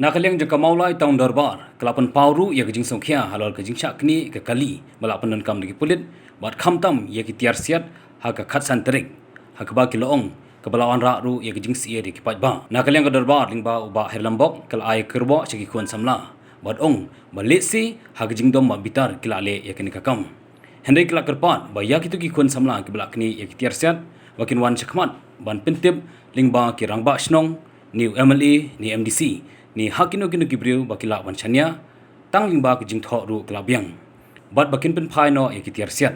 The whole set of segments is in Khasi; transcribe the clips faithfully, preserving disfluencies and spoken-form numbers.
Na ka liang jong ka Mawlai Town Dorbar ka la pynpaw ruh ïa ka jingsngewkhia halor ka jingshah knieh ka kali ba la pyndonkam da ki pulit bad khamtam ïa ki tiar siat ha ka khatsan tarik, ha kaba ki la ong kaba la wanrah ruh ïa ka jingsyier ïa ki paidbah. Na ka liang ka dorbar lyngba u Bah Heri Lambok ka la ai kyrwoh sha ki khun samla bad ong ba lehse ha ka jingdom ba bitar ki la leh ïa kane ka kam. Hynrei ki la kyrpad ba ïa kito ki khun samla kiba la knieh ïa ki tiar siat ba kin wan shakhmat ban pyntip lyngba ki rangbah shnong, ne u M L A, ne M D C, ne ha kino kino ki briew ba ki lah ban shaniah, tang lyngba ka jingthoh ruh ka la biang. Bad ba kin pynphai noh ïa ki tiar siat.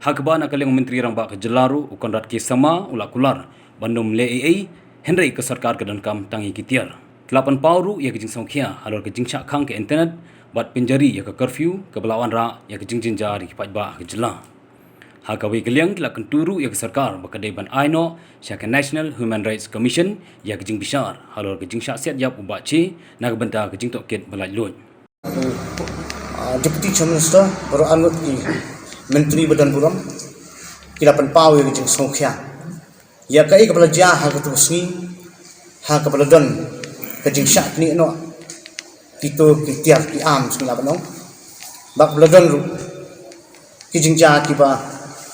Ha kaba na ka liang u Myntri Rangbah ka jylla ruh u Conrad K Sangma u la kular ban ym leh ei ei, hynrei ka sorkar ka donkam tang ïa ki tiar. Ki la pynpaw ruh ïa ka jingsngewkhia halor ka jingshah khang ka internet bad pynjari ïa ka curfew kaba la wanrah ïa ka jingjynjar ïa ki paidbah ha ka jylla. Ha kawei ka liang ki la kyntu ruh ïa ka sorkar ba ka dei ban ai noh sha ka National Human Rights Commission ïa ka jingbishar halor ka jingshah siat ïap u Bah Che na ka bynta ka jingtohkit ba laitluid. Ah, Deputy Chief Minister baroh arngut ki Myntri ba don burom ki la pynpaw ïa ka jingsngewkhia ïa kaei kaba la jia ha kato ka sngi, ha kaba la don ka jingshah knieh noh kito ki tiar ki arms, ngi lah ban ong, ba kaba la don ruh ki jingjia kiba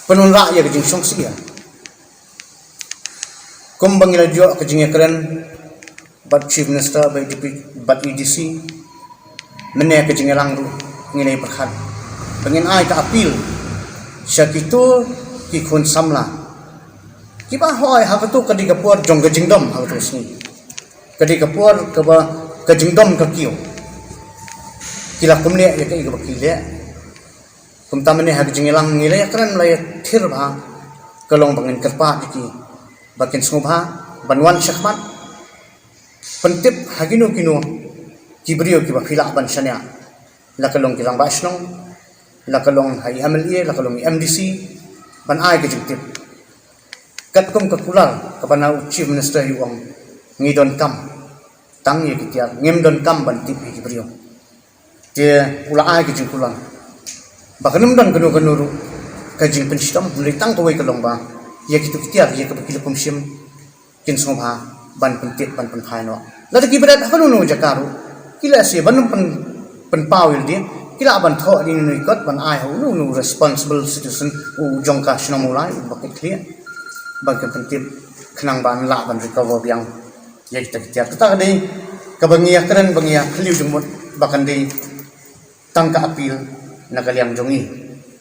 pynwanrah ïa ka jingsngewsih. Kumba ngi la ïoh ka jingïakren bad Chief Minister bad E D P, bad E D C, mynne ka jingïalang ruh ngi la ïa pyrkhat ba ngin ai ka appeal sha kito ki khun samla kiba hoi ha kato ka dei ka por jong ka jingdom ha kato ka sngi, ka dei ka por kaba ka jingdom ka kiew. Ki la kumne ïa kaei kaba ki leh. Kumta mynne ha ka jingïalang ngi la ïakren, la ïathir bha, ka long ba ngin kyrpad ïa ki ba kin sngewbha ban wan shakhmat pyntip ha kino kino ki briew kiba phi lah ban shaniah, la ka long ki rangbah shnong, la ka long ha i M L A, la ka long i M D C, ban ai ka jingtip. Katkum ka kular kaba na u Chief Minister u ong, ngi donkam tang ïa ki tiar, ngim donkam ban tip ïa ki briew. Te u la ai ka jingkular ba kan ym don kano kano ruh ka jingpynshitom, hynrei tang kawei ka long ba ïa kito ki tiar ïa kaba ki la kum shim kin sngewbha ban pyntip, ban pynphai noh. Lada ki bret ha kano kano jaka ruh, ki lehse ban ym pyn, pynpaw ïa lade, ki lah ban thoh ïa kine ki kot ban ai ha uno uno u responsible citizen u jong ka shnong Mawlai uba kit khlieh ban kin pyntip khnang ban lah ban recover biang ïa kita ki tiar. Kata ka dei kaba ngi ïakren, ba ngi ïa khlieh jingmut ba kan dei tang ka appeal na ka liang jong ngi.